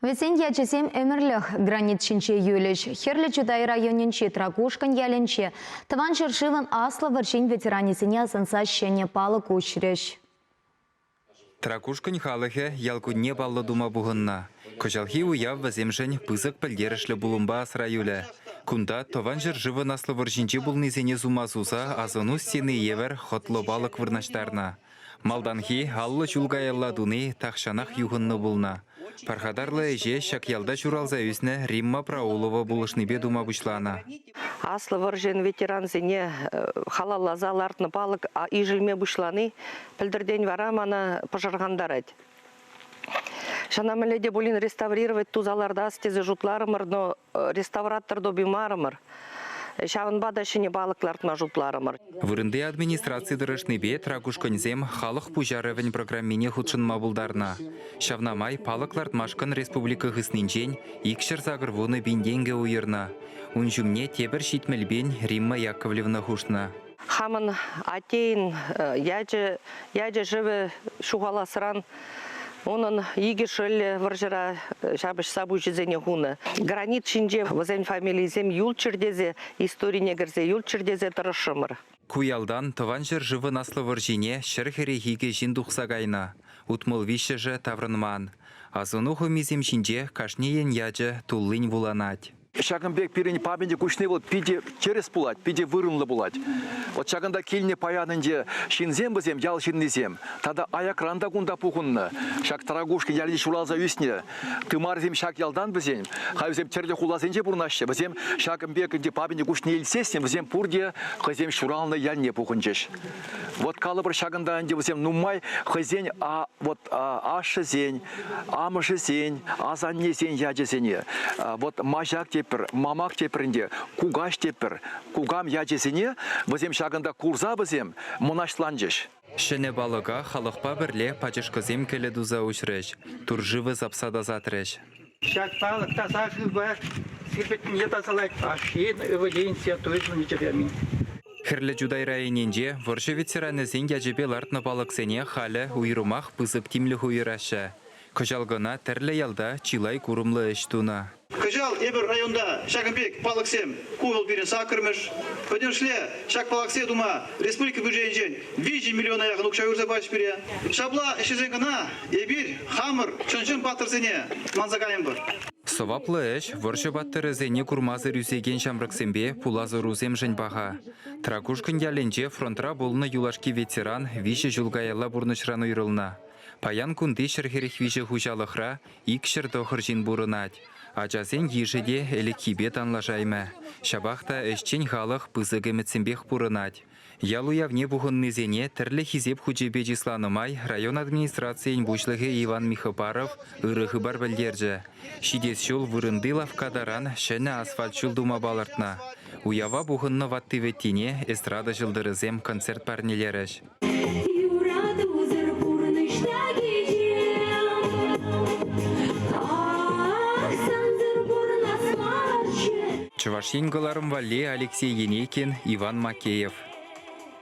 Вӗсен ячӗсем ӗмӗрлӗх гранит ҫинче юлӗҫ. Хӗрлӗ Чутай районӗнчи Тракушкӑнь ялӗнче Тӑван ҫӗршывӑн Аслӑ вӑрҫин ветеранӗсене асӑнса ҫӗнӗ палӑк уҫрӗҫ. Тракушкӑнь халӑхӗ ял кунне паллӑ тума пухӑннӑ. Кӑҫалхи уяв вӗсемшӗн пысӑк пӗлтерӗшлӗ пулӑмпа асра юлӗ. Кунта Тӑван ҫӗршывӑн Аслӑ вӑрҫинче пулнисене сума суса асӑну стени евӗр хӑтлӑ палӑк вырнаҫтарнӑ. Малтанхи 50 ҫул каялла туни тахҫанах юхӑннӑ пулнӑ. Пархатарлӑ ӗҫе ҫак ялта ҫуралса ӳснӗ Римма Праулова пулӑшнипе тума пуҫланӑ. Аслӑ вӑрҫӑн ветерансене халалласа лартнӑ палӑк ишӗлме пуҫлани пӗлтӗртен вара мана пӑшӑрхантарать. Ҫавна мӗнле те пулин реставрировать туса лартас тесе шутларӑмӑр, но реставратор тупаймарӑмӑр. Ҫавӑнпа та ҫӗнӗ палӑк лартма шутларӑмӑр. Вырӑнти администраци тӑрӑшнипе Тракушкӑньсем халӑх пуҫарӑвӗн программине хутшӑнма пултарнӑ. Ҫавна май палӑк лартмашкӑн республика хыснинчен 280 пин тенкӗ уйӑрнӑ. Ун ҫумне тепӗр 70 пин Римма Яковлевна хушнӑ. Хамӑн аттейӗн ячӗ, ячӗ-шывӗ ҫухаласран унӑн икӗ шӑллӗ вӑрҫӑра ҫапӑҫса пуҫӗсене хунӑ. Гранит ҫинче вӗсен фамилийӗсем юлччӑр тесе, историне кӗрсе юлччӑр тесе тӑрӑшрӑмӑр. Ку ялтан Тӑван ҫӗршывӑн Аслӑ вӑрҫине 142 ҫын тухса кайнӑ, 63-шӗ таврӑнман. Асӑну хӑмисем ҫинче кашнийӗн ячӗ туллин вуланать. Ҫакӑн пек пирӗн памяте куҫни вӑл питӗ тӗрӗс пулать, питӗ вырӑнлӑ пулать. Вот ҫакӑнта килнӗ паян ӗнтӗ ҫынсем вӗсем, ял ҫыннисем, тата аякран та кунта пухӑннӑ. Ҫак Таракушкин ялӗнче ҫуралса ӳснӗ тымарсем ҫак ялтан вӗсен, халь вӗсем тӗрлӗ хуласенче пурӑнаҫҫӗ, вӗсем ҫакӑн пек ӗнтӗ памяте куҫне илсессӗн вӗсем пурте хӑйсем ҫуралнӑ ялне пухӑнчӗҫ. Вот калӑпӑр ҫакӑнта ӗнтӗ вӗсем нумай хӑйсен вот ашшӗсен, амӑшӗсен, асаннесен ячӗсене, вот маҫак тепӗр, мамак тепӗр ӗнтӗ, кукаҫ тепӗр, кукам ячӗсене вӗсем ҫакӑнта курса вӗсем мӑнаҫланчӗҫ. Ҫӗнӗ палӑка халӑхпа пӗрле пачӑшкӑсем кӗлӗ туса уҫрӗҫ, туршывӗ сапса тасатрӗҫ. Ҫак палӑк таса шывпа сирпӗтнине тасалать, ашшин, ывӑлӗн святой чунӗ-чӗреми. Хӗрлӗ Чутай районӗнче вӑрҫӑ ветеранӗсен ячӗпе лартнӑ палӑксене халӗ уйрӑмах пысӑк тимлӗх уйӑраҫҫӗ. Кӑҫал кӑна тӗрлӗ ялта чылай курӑмлӑ ӗҫ тунӑ. Кӑҫал эпир районта ҫакӑн пек палӑксем, ку вӑл пирӗн саккӑрмӗш. Пӗтӗмӗшле ҫак палӑксене тума республика бюджетӗнчен 3 миллиона яхӑн укҫа уйӑрса пачӗҫ пире. Ҫапла ӗҫлесен кӑна эпир хамӑр чӑн-чӑн паттӑрсене манса кайӑпӑр. Сӑваплӑ ӗҫ вӑрҫӑ паттӑрӗсене курмасӑр ӳсекен ҫамрӑксемпе пулас ӑрусемшӗн паха. Тракушкӑнь ялӗнче фронтра пулнӑ юлашки ветеран виҫӗ ҫул каялла пурнӑҫран уйрӑлнӑ. Паян кунти 143 хуҫалӑхра 209 ҫын пурӑнать. Ачасен йышӗ те ӗлӗкхипе танлашаймӗ. Ҫапах та ӗҫчен халӑх пысӑк ӗмӗтсемпех пурӑнать. Ял уявне пухӑннисене тӗрлӗ Хисеп хучӗпе чысланӑ май район администрацийӗн пуҫлӑхӗ Иван Михопаров ырӑ хыпар пӗлтерчӗ. Ҫитес ҫул вырӑнти лавкка таран ҫӗнӗ асфальт ҫул тума палӑртнӑ. Уява пухӑннӑ ватти-вӗттине эстрада ҫӑлтӑрӗсем концерт парнелерӗҫ. Юратусӑр пурнӑҫ та кичем. Ах, сансӑр пурӑнас марччӗ. Чӑваш Ен кӑларӑм валли Алексей Енейкин, Иван Макеев.